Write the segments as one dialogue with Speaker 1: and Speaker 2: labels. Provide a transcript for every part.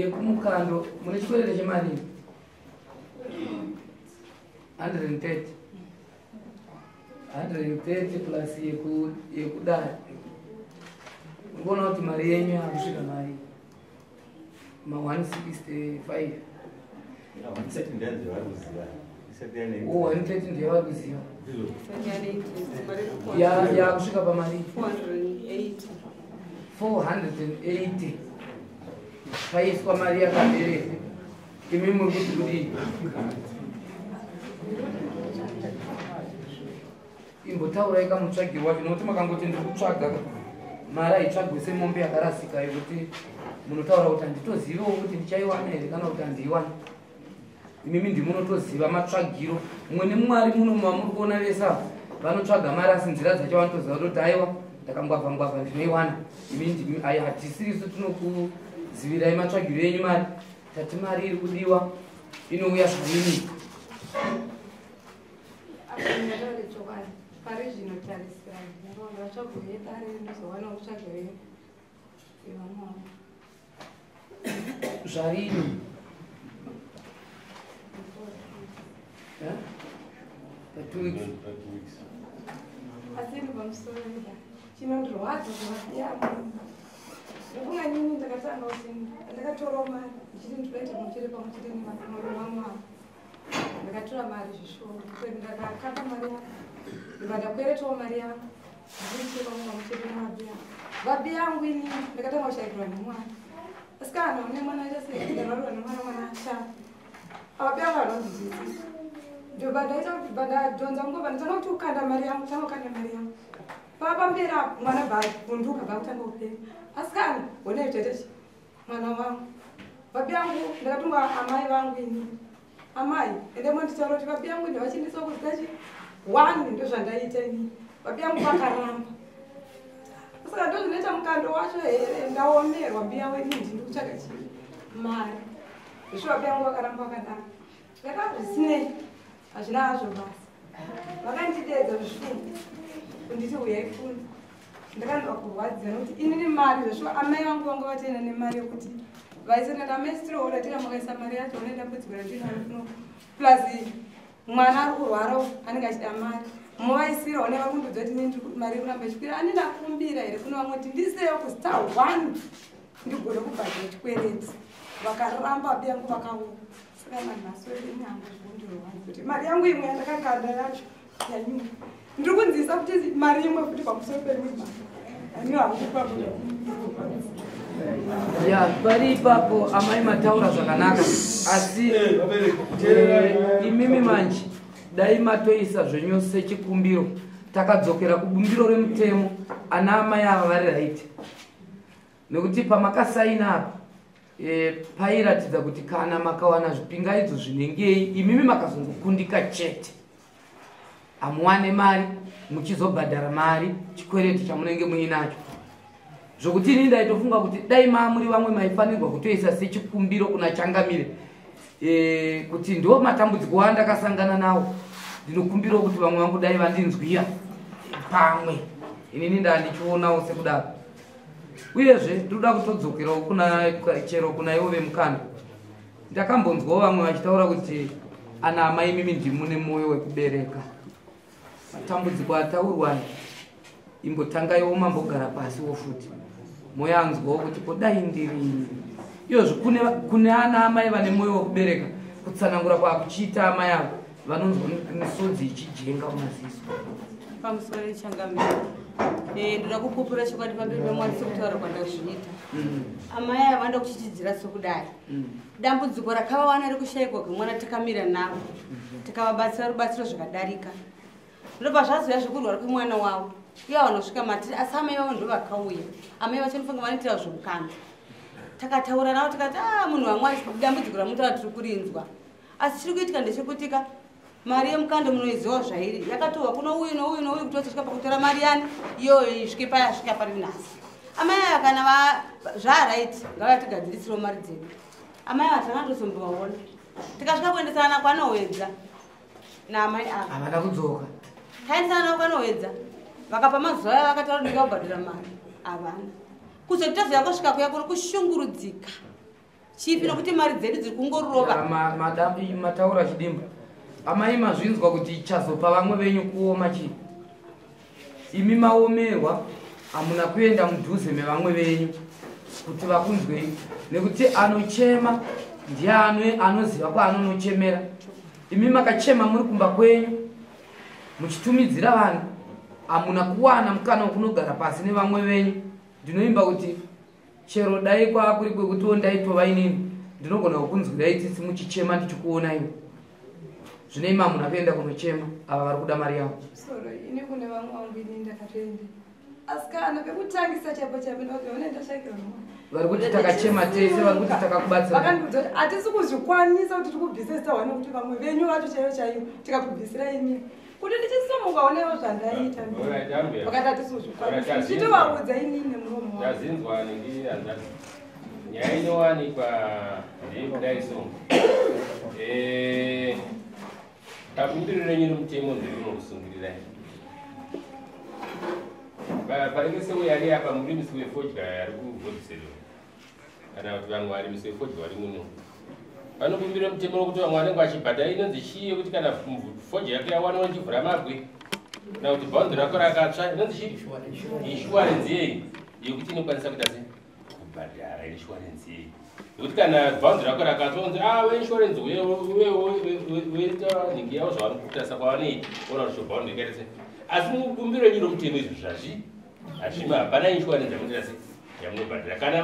Speaker 1: Yekumukando mune chikwerete chemarii? 130. 130 plus yekudare. Urikuona kuti mari yenyu yakusvika mari ma 165. Oh, 130 ndeyavari kuziva. Yakusvika pamari 480. Paiswa mari yakabereka. Imi muri kuti kudii? Imbotaurai kamutsvagiro wacho, nokuti makangoti ndiri kutsvaga mari haitsvagwi semombe yakarasika yekuti munotaura kuti handitoziviwo kuti ndichaiwana here kana kuti handiiwani. Imimi ndimunotoziva matsvagiro. Mumwe nemumwe ari muno mamuri kuona vese ava vanotsvaga mari, asi nzira dzacho vanotoziva kuti aiwa ndakangwavha ngwavha ndinoiwana. Imi ndimi ai, hatisirisu tinokuzivirai matsvagiro enyu mari. Tati mari iri kudiwa inouya zvarini.
Speaker 2: Pari zvino tarisira vatsvagire dare ndozowana kutsvagire vamwe.
Speaker 1: Zvarini? Pa 2 weeks.
Speaker 2: Asi iri pamusoro chinondirwadza zvakasiyana. Ndofunga inini ndakatanga kuti ndakatorawo mari ndichiti ndinoita pamwe pamwe chete nemurume wangu. Ndakatora mari zvishuwa, ndakakanda mari yangu, ndobva ndakweretawo mari yangu ndichiri pamwe chete nevabi yangu. Vabi yangu inini ndakatanga kushaikirwa nemwana. Asi kana une mwana aita sei, ndarwarwa nemwana, mwana ashaya. Vabi yangu vanonzwisisa. Ndobva ndaita kuti bva ndadhonza nguva, ndatanga kuti kukanda mari yangu, tanga kukanda mari yangu. Pamberi apo mwana bva avhunduka, bva kutanga kupenga. Asi kana honai zvaita chi mwana wangu. Vabi yangu ndakatunga amai vangu inini. Amai, ende monditaura kuti vabi yangu ndavachindisawo kuzita chi 1 ndozvandaiita inini. Vabi yangu vakaramba. Saka ndozvinoita mukando wacho here, ndaomerwa mbiya wenyu ndiri kutsvaga chi mari. Zvishuwa vabi yangu vakaramba vakadaro. Ndakati zvisinei, hazvina hazvo basa. Vakandideedza zvishuwa kunditi uyai kuno. Ndakanzwa kurwadziwa nekuti inini mari zveshuwa amai vangu vanga vatenda nemari yekuti vaisenda amai sitiroora tira makaisa mari yacho une dambudziko randinaro kuno. Plus mwana ari kurwara anenge achida mari. Movaisira one vari kundudza kuti inini mari iri kuramba ichikwira. Andina kumbira here kuno vamwe kuti ndisewo kustar 1 ndigone kubhadhara chikwereti. Vakaramba abi yangu vakaona. Saka nanhasi wedu ini hangu zvikundirwadza kuti mari yangu imwe yandakakanda yacho yanyura. Ndiri kunzisa kuti mari imwe futi pamusoro peimwe mari. Ani hangu ipapo.
Speaker 1: Ya, pari ipapo amai mataura zvakanaka, asi imimi manje dai matoisa zvenyu sechikumbiro. Takadzokera kubumbiro remutemo, ana amai ava vari right, nekuti pamakasaina apa pairatidza kuti kana makawana zvipingaidzo zvinengei imimi makazongokundika chete, hamuwane mari, muchizobhadhara mari chikwereti chamunenge muinacho. Zvokuti ini ndaitofunga kuti dai mamuri vamwe maifanirwa kutoisa sechikumbiro kuna changamire kuti ndo matambudziko andakasangana nawo, ndinokumbirawo kuti vamwe vangu dai vandinzwira pamwe. Inini ndandichionawo sekudaro. Uyezve ndinoda kutodzokerawo kuna chero kuna ivo vemukando. Ndakambonzwawo vamwe vachitaura kuti ana amai mimi ndimune mwoyo wekubereka. Matambudziko ataurwa imbotangaiwo mambogara pasiwo futi moyanzwawo kuti kodai ndirini. Iyozvo kune ana amai vane mwoyo wekubereka, kutsanangura kwakuchiita amai avo vanonzwa misodzi ichijenga mumaziso.
Speaker 3: Pamusoro changamire, ndoda kupupura chokwadi pamberi pamwari sekutaura kwandazviita. Amai ava vanoda kuchichidzira sokudai. Dambudziko rakavawana rekushayikwa kwemwana takamira navo, tikavabatsira rubatsiro zvakadarika. Ndobva zvazoya zvekurwara kwemwana wavo, uye vanosvika matiri, asi amai vavo ndo vakauya. Amai vacho nofange vanoitira zvomukando. Takataura navo tikati, munhu wamwari, dambudziko ramutaura tiri kurinzwa, asi chiri kuitika ndechekutika mari yemukando munoizivawo zvairi, yakatorwa kuno uyu nouyu nouyu kuti vazosvika pakutora mari yani iyoyo isvike payasvika pari nhasi. Amai ava kana zvaaraiti ngavatigadzirisirawo mari dzedu. Amai ava tanga tozombovaona tikasvika kuendesana kwanowedza naamai ava.
Speaker 1: Havana kudzoka.
Speaker 3: Taendesana navo kwanowedza, vakapa mazuva aya vakataura kuti ndinga kubhadhara mari, havana kuzoti tazoya kusvika kuya kuri kushungurudzika. Chifi nokuti mari dzedu dziri kungorova.
Speaker 1: Mataura chidimbu. Amai mazvinzwa kuti chazopa vamwe venyu kuoma chii? Imi maomerwa hamuna kuenda mudhuze mevamwe venyu kuti vakunzwei, nekuti anochema ndiye anoziva kwaanonochemera. Imi makachema muri kumba kwenyu muchitumidzira vanhu, hamuna kuwana mukana wekunogara pasi nevamwe venyu. Ndinoimba kuti chero dai kwakuri kwekutiwo ndaitova inini ndinogona kukunzwirai tsitsi muchichema ndichikuonai. Zvino imi hamuna kuenda kunochema, ava vari kuda mari yavo.
Speaker 2: Soro ini kune vamwe vangu ini ndakatoenda. Asi kana pekutangisa chaipo chaipo ndakaona ndashakirwa.
Speaker 1: Vari kuti takachema tese, vari kuti takakubatsira.
Speaker 2: Vakandiudza kuti hatisi kuzvikwanisa kuti tikubvise zita hwani nekuti vamwe venyu vacho chaivo chaivo tikakubvisira imi. Kuti ndichisimuka onewo zvandaita. Vakati hatisi kuzvikwanisa. Ndichitovaudza inini nemuromo wangu.
Speaker 4: Ndazinzwa nendianzati. Nyaya inowanikwa ndeyekudai so. Pabumbiro renyu remutemo ndinokusungirirai. Panenge seuyo ari apa murimisi wefodya ari kugodhiserwa, kana kuti vamwe varimisi vefodya vari muno. Panobumbiro mutemo wekuti vamwe vanenge vachibhadhara inonzi chii yekuti kana fodya yako yawanwa ichivhura mabwe, kana kuti bhaunzi rako rakatsva, inonzi chii? Inshuwarenzi yei yekuti inokwanisa kuita sei? Kubhadhara inshuwarenzi yei. Nekuti kana bhaunzi rako rakatsva unonzi veinshuwarenzi uye nhingi yavo zvavanokutasa kwavanoita, ona kuti bhaundi rikaita sei. Asi mubumbiro renyu romutemo izvi zvazvi hazvima, hapana inshuwarenzi yamunoita sei yamunobhadhara. Kana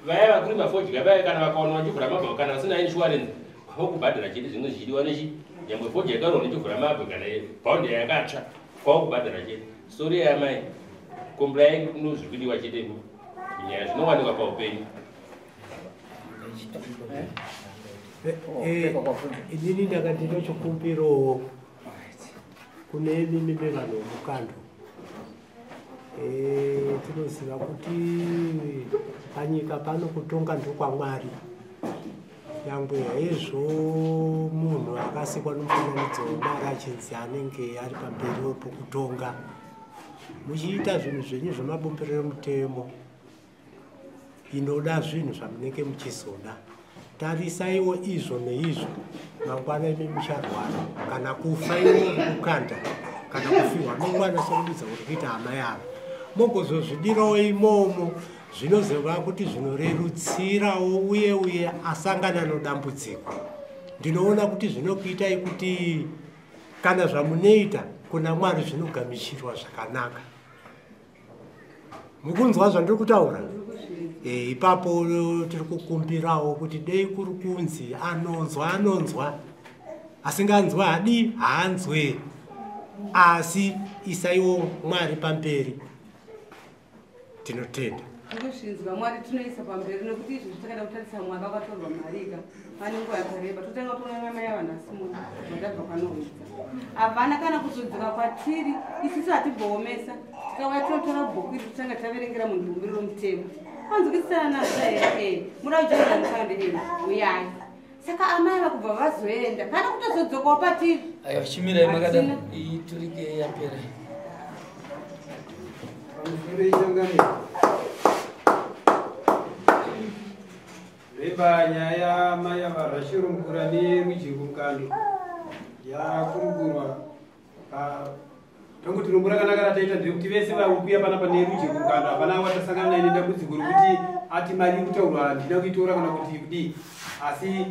Speaker 4: vaya vakurima fodya vaya kana vakaona vachivhura mabwe kana vasina inshuwarenzi kwavokubhadhara chete zvinenge zvichidiwa nechi nyangwe fodya yakarohwa nechivhura mabwe kana bhaundi yakatsva kwavokubhadhara chete. Sori yamai komburai nozviri kudiwa chete nyaya zvinowanikwa paupenyu.
Speaker 5: Inini ndakati ndochikumbirawo kune imimi vevanhu vemukando. Tinoziva kuti panyika pano kutonga ndokwaMwari. Nyangwe hezvo munhu akasikwa nomufananidzo waMwari achinzi anenge ari pamberi pokutonga. Muchiita zvinhu zvenyu zvemabumbiro emutemo, inoda zvinhu zvamunenge muchizoda. Tarisaiwo izvo neizvo, mangwana imi mucharwara kana kufa iwo kukanda kana kufiwa mangwana sokududza kuti kuita hama yavo. Mogozozvidirawo imomo zvinozova kuti zvinorerutsirawo uye uye asangana nedambudziko. Ndinoona kuti zvinokuitai kuti kana zvamunoita kuna Mwari zvinogamichirwa zvakanaka. Mukunzwa zvandiri kutaura? Ipapo tiri kukumbirawo kuti dei kuri kunzi anonzwa anonzwa, asinganzwa hadi haanzwe, asi isaiwo Mwari pamberi. Tinotenda.
Speaker 3: Ndozvinzwa Mwari tinoisa pamberi nekuti izvi zvitakada kutarisa mwaka wakatorwa marika pane nguva yakareba totanga kutoona mai vanhasi muno vandabva panohwidza. Havana kana kuzodzoka kwatiri, isusu hatibhoomesa tikauya tinotora bhuku iri totanga taverengera munhu bumbiro romutemo. Vanzwisisana nazvo here? Muda kujoina mukando uyai. Saka amai vakubva vazoenda kana kutozodzokawo patiri.
Speaker 1: Aiwa, chimirai makada iturike yapera.
Speaker 6: Reba nyaya maya varashirungura nerujingu mukando yakurukurwa. Tongoti rombo rakanaka rataita ndekuti vese vakuuya panapa nerujingu mukando hapana watasangana naye nedambudziko rekuti ati mari iri kutaurwa handina kuitora kana kuti kudii, asi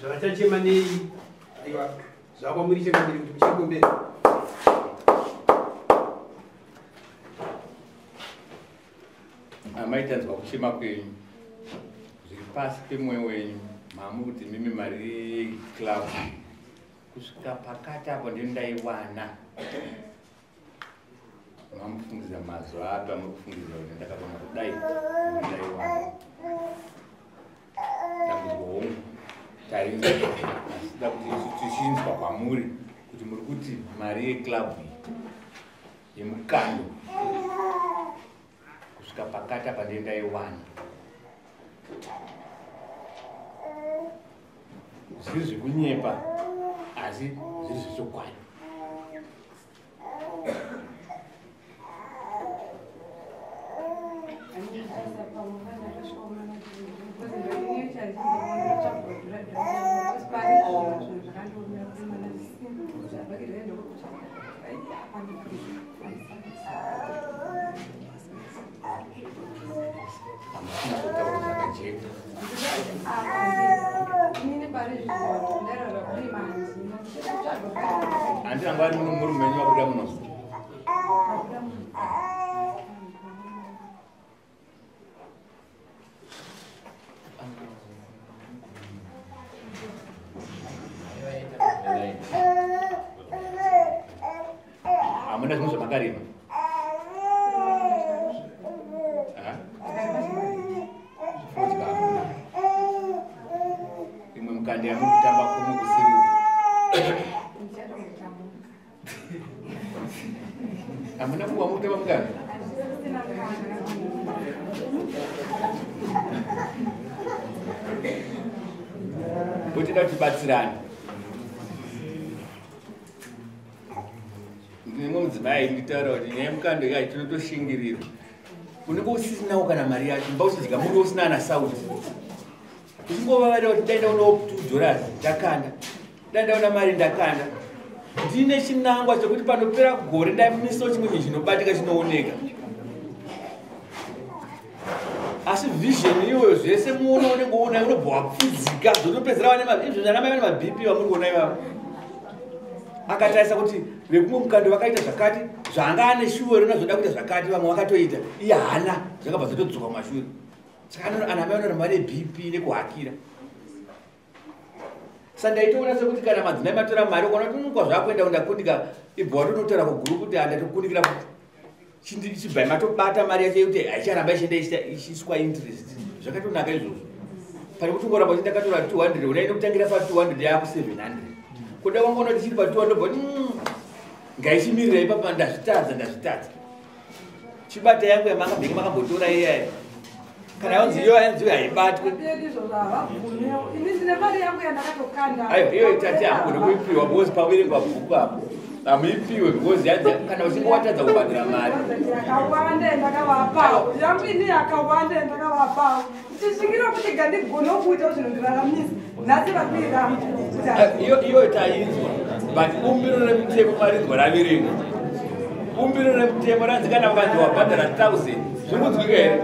Speaker 6: zvavachachema nei aiwa zvakwamuri chemamiri kuti muchikombera.
Speaker 7: Amai tanzwa kuchema kwenyu zviri pasi pemwoyo wenyu, mamu kuti mimi mari club kusvika pakati apo ndiyo ndaiwana. Mamufungidza mazuva api amuri kufungidzira kuti ndakagona kudai ndaiwana? Dambudziko hongu tarinzwa, asi toda kuti tichinzwa kwamuri kuti muri kuti mari yeclub iyi yemukando kusvika pakati apa ndiyo ndaiwana. Zviri zvekunyepa asi zviri zvechokwadi. Handina ngwari muno murume wenyu wabuda muno. Hamuna zvimwe zvamakarima? Fodya. Imwe mukandi yamukutamba kumwe kusiru. Hamuna kuwa mukutamba mukandi? Kutida kuti tibatsirane. Ndine mudzimai ainditaura kuti nyaya yemukando yacho tinotoshingirira. Unenge usisinawo kana mari yacho, mba uchidya muriwo usina ana sauti. Uchingovavarira kuti dai ndaonawo $2 ndakanda, dai ndaona mari ndakanda. Ndine chinangwa chekuti panopera gore ndamisawo chimwe chinhu chinobatika chinooneka. Asi vision iyoyo zvese muono unenge uona unobva wapfudzika zvotopedzera vane izvo vana mai vane maBP vamuri kuona ivavo. Akatarisa kuti vekumwe mukando vakaita zvakati, zvaanga ane shuwo rona zvoda kuita zvakati, vamwe vakatoita, iye haana, zvakabva zvatodzoka kumashure. Saka ana mai vanoramba vane BP nekuhakira. Saka ndaitoona sekuti kana madzimai matora mari ukaona kuti unokwa zvakuenda kundakundika, ibva watonotaura kuguru kuti handatokunikira chibva matobata mari yacho yekuti haicharamba ichienda ichiiswa interest. Zvakatonaka izvozvo. Pane kuti ungoramba uchiti ndakatora 200, una inokutangira pa 200 yaku 700. Kuda wangoona kuti chiri pa 200 but ngaichimirira ipapa ndazvitadza. Chibata yangu yamakambenge makambotora iyaya. Kana yanzi iyo yanzi haibatwe. Aiwa iyo tati hamugoni kuipiwa because paverengwa bhuku apo. Hamuipiwe because yanzi kana uchinge watadza kubhadhara mari.
Speaker 2: Yakawanda ndakavapawo. Yangu ini yakawanda ndakavapawo. Ndichishingira kuti ngandigone kuita zvinondiraramisa. Nhasi vakuiramba.
Speaker 7: Iyo tainzwa. But bumbiro remutemo marinzwa raverengwa. Bumbiro remutemo ranzi kana ukanzi wabhadhara 1000, zviri kunzwika here?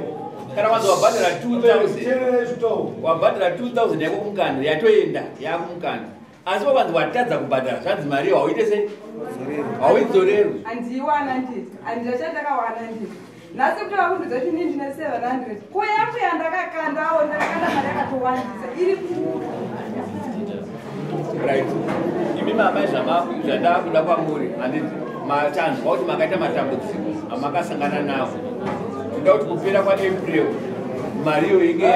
Speaker 7: Kana wanzi wabhadhara 2000, wabhadhara 2000 yako kumukando, yatoenda yakumukando. Asi wakanzi watadza kubhadhara, zvanzi mari iyo hauite sei? Hauidzorerwi.
Speaker 2: Handiiwana nditi, handina chandakawana nditi. Nhasi kuti vakundudza kuti inini ndine 700. Ko yangu yandakakandawo, ndakakanda mari yakatowandisa, iri kuuya.
Speaker 7: Right. Imi mama zvandakuda kwamuri, handiti machanzwa kuti makaita matambudziko amakasangana nawo. Ndoda kuti kupera kwaApril mari iyo inge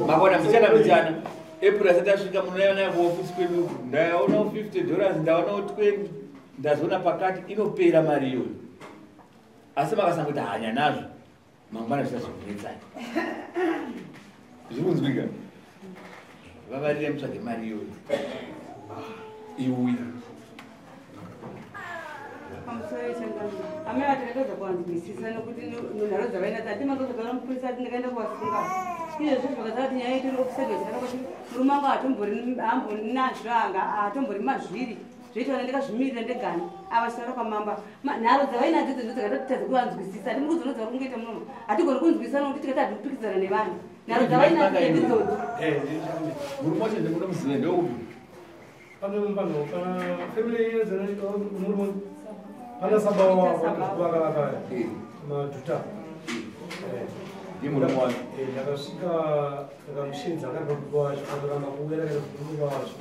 Speaker 7: makaona mbichana mbichana. April asati asvika munoona kuofisi kwedu uku, ndaonawo $50, ndaonawo 20, ndazoona pakati inopera mari iyoyo. Asi makasangoti hanya nazvo, mangwana zvichazokunetsai. Zviri kunzwika? Vavarire mutsvage mari iyoyo iuye.
Speaker 3: Amai vatakatadza kuvanzwisisa nokuti nharo dzavainadzo hati makazogara mupurisa ati ndakaenda kuvasunga. Izvozvo zvakazara kuti nyaya yedu iri kuti murume wangu haambori nazvo, haatombori mazviri. Zvoita vana ndakazvimirira ndegani ava chitaura kwamamba. Nharo dzavainadzo idzodzo dzakatotadza kuvanzwisisa. Hati mukuzoona dzavari kungoita munomu. Hatigoni kunzwisisa nokuti tikati hatikupikidzana nevanhu. Nharo dzavainadzo idzodzo.
Speaker 7: Murume wacho ndinomuziva ndeupi?
Speaker 6: Pana saba wakavaka madhuta.
Speaker 7: Ndimurume wacho.
Speaker 6: Ndakasvika ndakamushedza akaramba kupa wacho, akatoramba kuuya ndakaenda kurume wacho.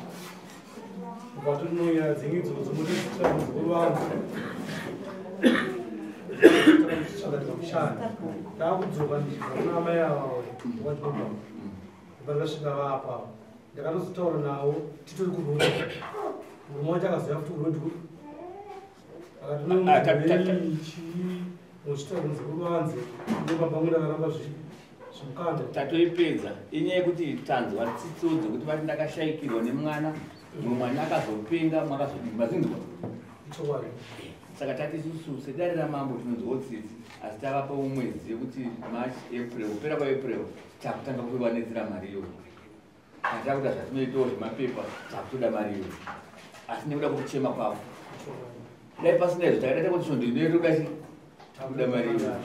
Speaker 6: Ukatonouya dzinge idzodzo motitsvaga muzukuru wangu. Takamutsvaga tikamushanda. Ndakudzoka ndichibva kuna amai ava wacho. Ndakasvika vapa. Ndakatozotaura navo titori kurodi. Murume wacho akazouya futi kurodi. Akati chii muchitaura muzukuru wanze ndobaba vangu ndakaramba zvimukanda.
Speaker 7: Tatoipedza. Inyaya yekuti tanzwa tsitso dzekuti vati ndakashaikirwa nemwana, mumwe mwana akazopenga, mwakazodii mazinzwa?
Speaker 6: Ichokwadi.
Speaker 7: Saka tati isusu sedare ramambo tinonzwawo tsitsi, asi tavapa mwedzi yekuti March, April, kupera kwaApril takutanga kuvanetsera mari iyoyo. Kana takuita zvatinoitawo zvemapepa, takutoda mari iyoyo, asi nekuda kwekuchema kwavo. Dai pasina izvo takaita takuti svondo ino toda chi? Takuda mari iyoyo.